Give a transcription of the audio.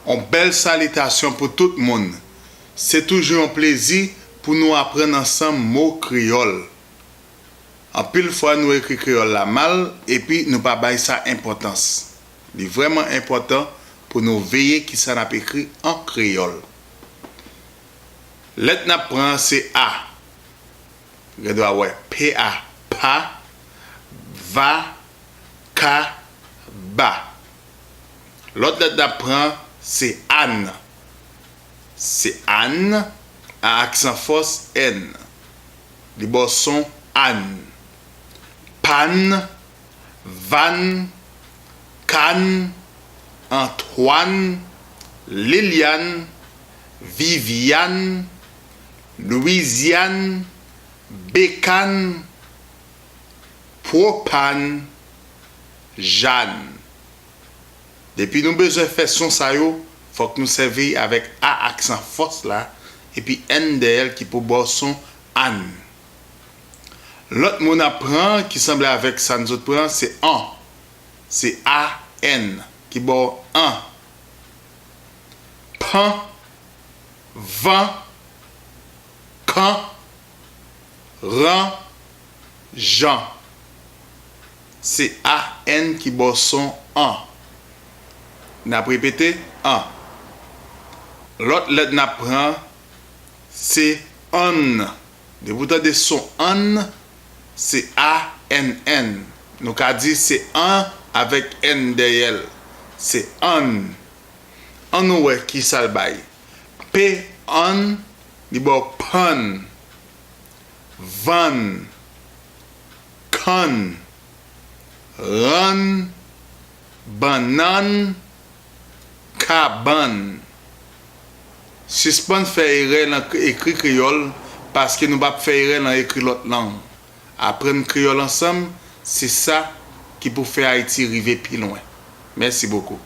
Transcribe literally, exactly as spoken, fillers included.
On bèl salitasyon pou tout moun. Se toujou yon plezi pou nou aprann ansanm mo kreyòl. Anpil fwa nou ekri kreyòl la mal, epi nou pa bay sa enpòtans. Li vrèman enpòtan pou nou veye kisa n ap ekri an kreyòl. Lèt n ap pran se A. Gen dwa wè P A, pa, va, ka, ba. Lòt lèt n ap pran se ann. Se ann, a aksan fòs, èn. Li ba w son ann. Pann, vann, kann, Antwann, Lilyann, Vivyann, Lwizyann, Bekann, Pwopann, Jann. Depi nou bezwen fè son sa yo, fòk nou sèvi avèk a aksan fòs la, epi èn dèyè l ki pou ba w son ann. Lòt mo n ap pran ki sanble avèk sa n sot pran, se an. Se a èn ki ba w an. Pan, van, kan, ran, jan. Se a èn ki ba w son an. N ap repete, an. Lòt lèt n ap pran, se ann. Depi w tande son ann, se a èn èn. Nou ka di se an avèk èn dèyè l. Se ann. Ann nou wè kisa l bay. P, ann, li ba w pann, vann, kann, rann, bannann, kabann. Sispann fè erè nan k-, ekri kreyòl, paske nou p ap fè erè nan ekri lòt lang. Aprann kreyòl ansanm, se sa ki pou fè Ayiti rive pi lwen. Mèsi bokou.